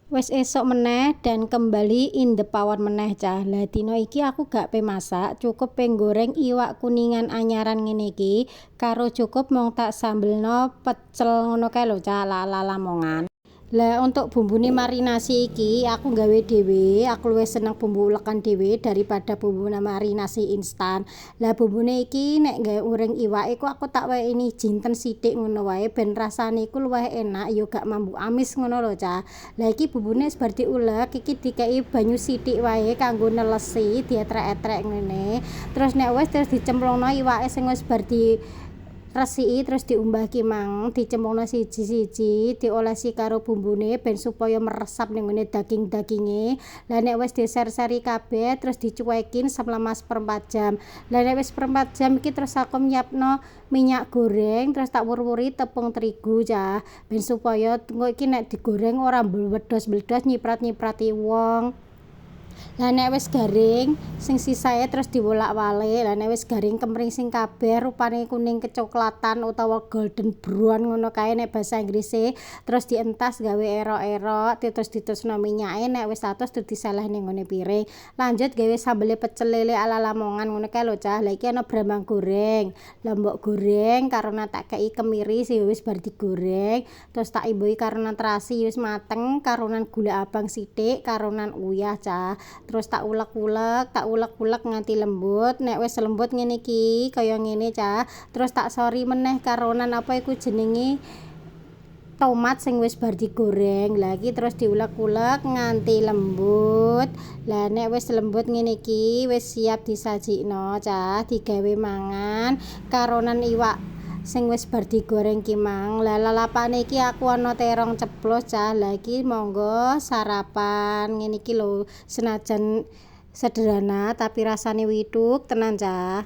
Wis esuk meneh dan kembali in the pawon meneh, cah. Lah, dina iki aku gak pe masak, cukup pe goreng iwak kuningan anyaran ngene iki karo cukup mung tak sambelno pecel ngono kae lho, cah, ala-ala Lamongan. Lah, untuk bumbune marinasi iki aku gawe dhewe, aku luwih seneng bumbu ulekan dhewe daripada bumbu marinasi instan. Lah, bumbune iki nek gawe goreng iwak iku aku tak wehi jinten sithik ngono wae ben rasane iku luwih enak, ya gak mambu amis ngono lho, cah. Lah, iki bumbune wis bar diulek, iki dikeki banyu sithik wae kanggo nelesi, dietrek-etrek ngene. Terus nek wis, terus dicemplungno iwake sing wis bar di resiki terus diumbah ki mang, dicemplungno siji-siji, diolesi karo bumbune ben supaya meresap ning nggone daging-daginge. Lah, nek wis diser-seri kabeh, terus dicuekin selama seperempat jam. Lah, nek wis seperempat jam iki terus aku nyiapno minyak goreng, terus tak wur-wuri tepung terigu, cah, ben supaya engko iki nek digoreng ora mbledos-mbledos nyiprat-nyiprati wong. Lah, nek wis garing sing sisae terus diwolak-walik. Lah, nek wis garing kemringsing kabeh, rupane kuning kecoklatan utawa golden brown ngono kae nek basa Inggrise, terus dientas gawe erok-erok, terus diterusno minyake. Nek wis atos, terus diseleh ning nggone piring. Lanjut gawe sambele pecel lele ala Lamongan ngono kae lho, cah. Lah, iki ana brambang goreng, lombok goreng karo tak kei kemiri sing wis bar digoreng, terus tak imbuhi karo terasi wis mateng, karonan gula abang sithik, karonan uyah, cah. Terus tak ulek-ulek, tak ulek-ulek nganti lembut. Nek wis lembut ngene iki, kaya ngene, cah, terus tak sori meneh karonan apa iku jenenge, tomat sing wis bar digoreng. Lah, iki terus diulek-ulek nganti lembut. Lah, nek wis lembut ngene iki wis siap disajikno, cah, digawe mangan karonan iwak sing wis bar digoreng ki mang. Lah, lalapane iki aku ana terong ceplos, cah. Lah, iki monggo sarapan ngene iki lho, senajan sederhana tapi rasane withuk tenan, cah.